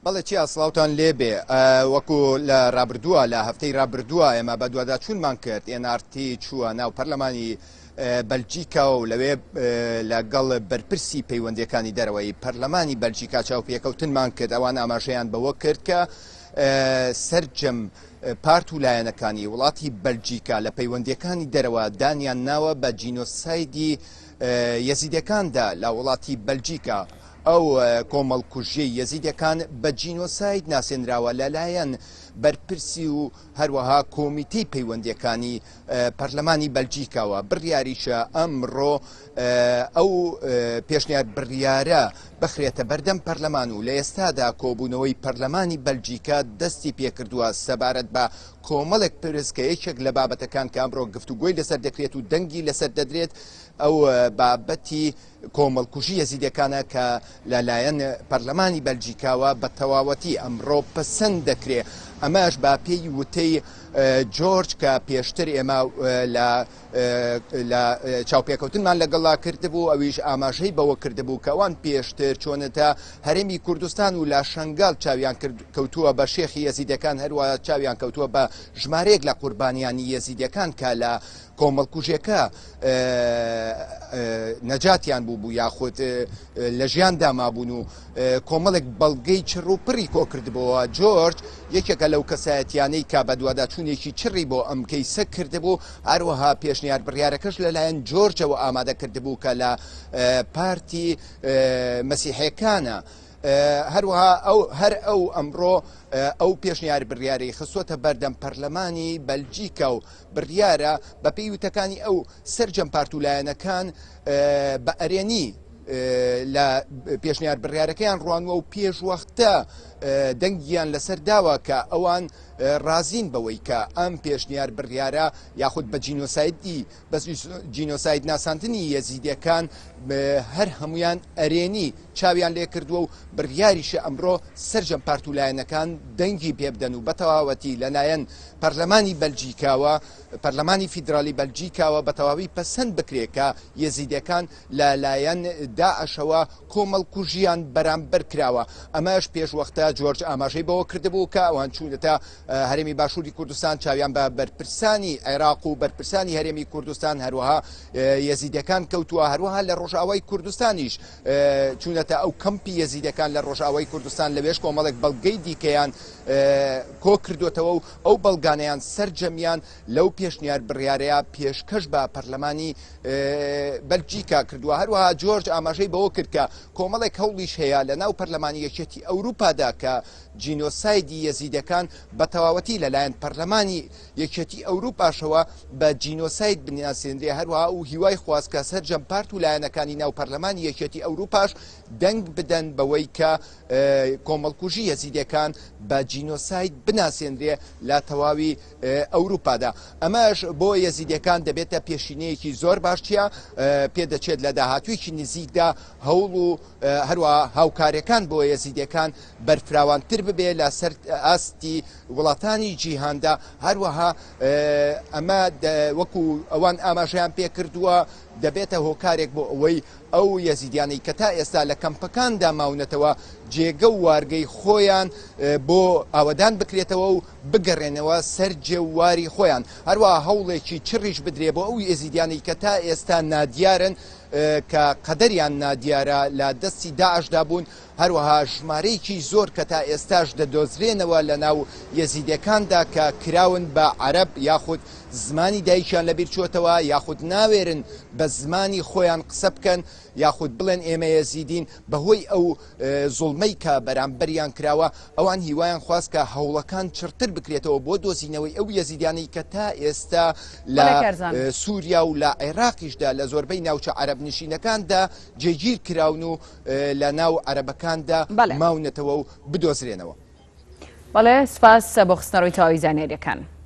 بەڵێ چیا سڵاوتان لێبێ وەکو لە رابردووە لە هەفتەی رابردووە ئێمە بەدواداچوونمان کرد NRT چووە ناو پەرلەمانی بەلجیکا و لەوێ لەگەڵ بەرپرسی پەیوەندیەکانی دەرەوەی پەرلەمانی بەلجیکا چاوپێکەوتنمان کرد ئەوان ئاماژەیان بەوە کرد کە سەرجەم پارت و لایەنەکانی وڵاتی بەلجیکا لە پەیوەندیەکانی دەرەوە دانیان ناوە بە جینۆسایدی یەزیدەکاندا لە وڵاتی بەلجیکا. ئەو کۆمەڵکوژیەی یەزیدەکان بە جینۆساید ناسێنراوە لەلایەن بەرپرسی و هەروەها کۆمیتەی پەیوەندیەکانی پەرلەمانی بەلجیکاوە، بڕیاریشە ئەمڕۆ ئەو پێشنیار بڕیارە بخرێتە بەردەم پەرلەمان و لە ئێستادا کۆبوونەوەی پەرلەمانی بەلجیکا دەستی پێکردووە سەبارەت بە کۆمەڵێک پرس کە یەکێک لە بابەتەکان کە ئەمڕۆ گفتوگۆی لەسەر دەکرێت و دەنگی لەسەر دەدرێت ئەو بابەتی کۆمەڵکوژی یەزیدەکانە کە لەلایەن پەرلەمانی بەلجیکاوە بە تەواوەتی ئەمڕۆ پەسەند دەکرێ ئەمەش بە پێی وتەی جۆرج کە پێشتر ئێمە لە لە چاوپێکەوتنمان لەگەڵا کردبوو ئەویش ئاماژەی بەوە کردبوو کە ئەوان پێشتر چۆنەتە هەرێمی کوردستان و لە شنگال چاویان کەوتووە بە شێخی یەزیدەکان هەروە چاویان کەوتووە بە ژمارەیەک لە قوربانیانی یەزیدەکان کە لە کۆمەڵکوژێکە نەجاتیان بوو بوو یاخود لە ژیاندا مابوون و کۆمەڵێک بەڵگەی چڕ و پڕی کۆکردبەوە جۆرج یەکێکە لەو کەسایەتیانەی کە بەدواداچوونێکی چڕی بۆ ئەم کەیسە کردبوو هەروەها پێشنیار بڕیارەکەش لەلایەن جۆرجەوە ئامادە کردبوو کە لە پارتی مەسیحەکانە. هەروەها ئەو هەر ئەو ئەمڕۆ ئەو پێشنیار بڕیارەی خستووەتە بەردەم پەرلەمانی بەلجیکا و بڕیارە بەپێی وتەکانی ئەو سەرجەم پارت و لایەنەکان بە ئەرێنی لە پێشنیار بڕیارەکەیان ڕوانوە و پێشوەختە دەنگیان لەسەر داوە کە ئەوان ڕازین بەوەی کە ئەم پێشنیار بڕیارە یاخود بە جینۆسایدی بە جینۆساید ناساندنی یەزیدیەکان هەر هەمویان ئەرێنی چاویان لێکردووە و بڕیاریشە ئەمڕۆ سەرجەم پارت و لایەنەکان دەنگی پێبدەن و بەتەواوەتی لەلایەن پەرلەمانی بەلجیکاوە پەرلەمانی فیدرالی بەلجیکاوە بە تەواوی پەسەند بکرێت کە یەزیدەکان لەلایەن داعشەوە کۆمەڵکوژیان بەرامبەر کراوە. ئەمەش پێشوەختە جۆرج ئاماژەی بەوە کردبوو کە ئەوان چوونەتە هەرێمی باشووری کوردستان چاویان بە بەرپرسانی عێراق و بەرپرسانی هەرێمی کوردستان هەروەها یەزیدەکان کەوتووە هەروەها لە ڕۆژئاوای کوردستانیش چوونەتە ئەو کەمپی یەزیدەکان لە ڕۆژئاوای کوردستان لەوێش کۆمەڵێک بەڵگەی دیکەیان کۆ کردوێتەوە و ئەو بەڵگانەیان سەرجەمیان لەو پێشنیار بڕیارەیە پێشکەش بە پەرلەمانی بەلجیکا کردووە هەروەها جۆرج ئاماژەی بەوە کرد کە کۆمەڵێک هەوڵیش هەیە لە ناو پەرلەمانی یەکێتی ئەوروپادا کە جینۆسایدی یەزیدەکان بە تەواوەتی لەلایەن پەرلەمانی یەکێتی ئەوروپاشەوە بە جینۆساید بناسێنرێ هەروەها ئەو هیوای خواست کە سەرجەم پارت و لایەنەکانی ناو پەرلەمانی یەکێتی ئەوروپاش دەنگ بدەن بەوەی کە کۆمەڵکوژی یەزیدەکان بە جینۆساید بناسێنرێ لە تەواوی ئەوروپادا. ئەمەش بۆ یەزیدیەکان دەبێتە پێشینەیەکی زۆر باش چیە پێدەچێت لە داهاتوویەکی نزیکدا هەوڵ و هەروەها هاوکاریەکان بۆ یەزیدیەکان بەرفراوانتر ببێ لە سەر ئاستی وڵاتانی جیهاندا هەروەها ئەمە وەکو ئەوان ئاماژەیان پێکردووە دەبێتە هۆکارێک بۆ ئەوەی ئەو یەزیدیانەی کە تا ئێستا لە کەمپەکاندا ماونەتەوە جێگە و وارگەی خۆیان بۆ ئاوەدان بکرێتەوە و بگەڕێنەوە سەر جێ و واری خۆیان، هەروەها هەوڵێکی چڕیش بدرێ بۆ ئەو ئێزیدیانەی کە تا ئێستا نادیارن کە قەدەریان نادیارە لە دەستی داعشدا بوون، هەروەها ژمارەیەکی زۆر کە تا ئێستاش دەدۆزرێنەوە لە ناو یەزیدەکاندا کە کراون بە عەرەب یاخود زمانی دایکیان لەبیر چۆتەوە یاخود ناوێرن بە زمانی خۆیان قسە بکەن یاخود بڵێن ئێمە یەزیدین بەهۆی ئەو زوڵمەی کە بەرامبەریان کراوە، ئەوان هیوایان خواست کە هەوڵەکان چڕتر بکرێتەوە بۆ دۆزینەوەی ئەو یەزیدیانەی کە تا ئێستا لە سووریا و لە عێراقیشدا لە زۆربەی ناوچە عەرەبنشینەکاندا جێگیر کراون و لە ناو عەرەبەکاندا ماونەتەوە و بدۆزرێنەوە. بەڵێ سوپاس بۆ خستنەڕووی تەواوی زانیارییەکان.